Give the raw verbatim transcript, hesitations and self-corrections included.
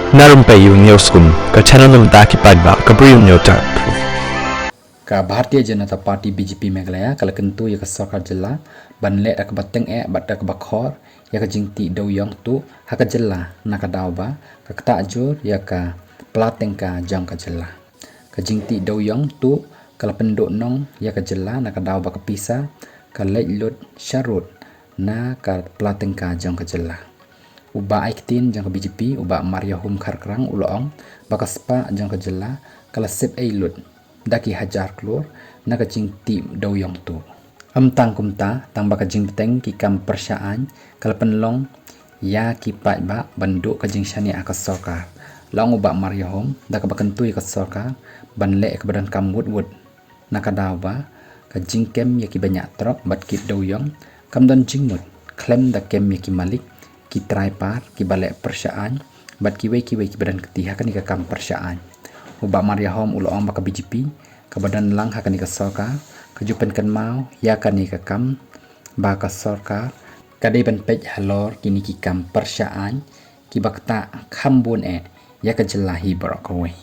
Na Rympei U News Kum, ka channel na bynta ki paidbah ka Bri U News Tap. Ka Bharatiya Janata Party B J P Meghalaya ka la kyntu ïa ka sorkar jylla ban leh da kaba tyngeh bad da kaba khor ïa ka jingtih dewïong tuh ha ka jylla, na ka daw ba ka ktah jur ïa ka pla tyngka jong ka jylla. Ka jingtih dewïong tuh ka la pynduhnong ïa ka jylla na ka daw ba ka pisa ka leit lut sharud na ka pla tyngka jong ka jylla. U bah ai ktien jong ka B J P, u bah Mariahom Kharkrang, u la ong ba ka spah jong ka jylla ka la sep ei lut da ki hajar klur na ka jingtih dewïong tuh. Ym tang kumta, tang ba ka jingbteng ki kam pyrshah aiñ ka la pynlong ïa ki paidbah ban duh ka jingshaniah ha ka sorkar. La ong u bah Mariahom, da kaba kyntu ïa ka sorkar ban leh kaba donkam wut wut, na ka daw ba ka jingkem ïa ki banyah trok bad kit dewïong kam don jingmut khlem da kem ïa ki malik, ki trai par, ki ba leh pyrshah aiñ bad kiwei kiwei ki ba don kti ha kane ka kam pyrshah aiñ. U bah Mariahom u la ong ba ka B J P kaba don lang ha kane ka sorkar ka ju pynkynmaw ïa kane ka kam ba ka sorkar ka dei ban peit halor kine ki kam pyrshah aiñ ki ba ktah kham bun eh ïa ka jylla hi baroh kawei.